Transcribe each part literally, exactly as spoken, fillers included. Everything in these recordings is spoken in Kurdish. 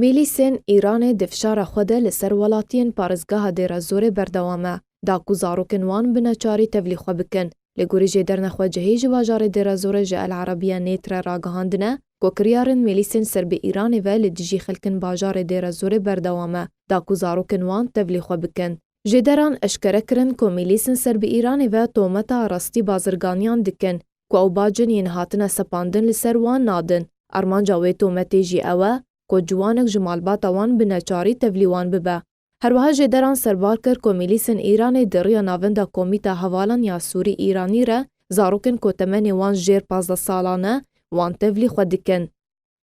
Milîsên Îranê di fişara xwe de li ser welatiyên parêzgeha Dêra Zorê berdewam e, da ku zarokên wan bi neçarî tevlî xwe bikin. Li gorî jêderna xwecihî ji bajarê Dêra Zorê ji El Arabiya Net re ragihandine ku kiryarên milîsên ser bi Îranê ve li dijî xelkên bajarê Dêra Zorê berdewam e, da ku zarokên wan tevlî xwe bikin. Jêderan eşkere kirin ku milîsên ser bi Îranê ve tometa rastî bazirganiyan dikin, ku ew bacên yên hatine sepandin li ser wan nadin. Armanca wê tometê jî ew e ku ciwanek ji malbata wan bi neçarî tevlî wan bibe. Herwiha jêderan serbar kir ku milîsên Îranê di riya Navenda Komîta Hevalan ya Sûrî Îranî re zarokên ku temenê wan jêr pazdeh salan e, wan tevlî xwe dikin.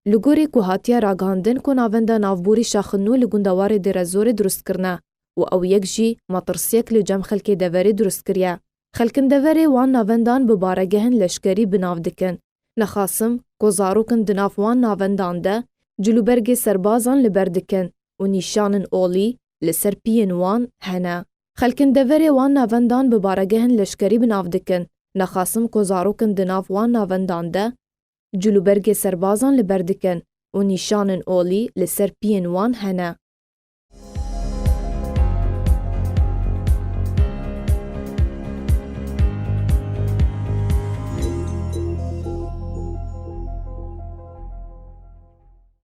Li gorî ku hatiye ragihandin ku navenda navborî şaxin nû li gundewarê Dêrezorê dirust kirine û ew yek jî metirsiyek li cem xelkê deverê dirust kiriye. Xelkin deverê wan navendan bi baregehên leşkerî bi nav dikin. Nexasim ku zarokin di nav wan navendan de cilûbergê serbazan li ber dikin û nîşanin olî li ser piyên wan hene. Xelkin deverê wan navendan bi baregehên leşkerî bi nav dikin. Nexasim ku zarokin di nav wan navendan de cilûbergê serbazan li ber dikin û nîşanin olî li ser piyên wan hene.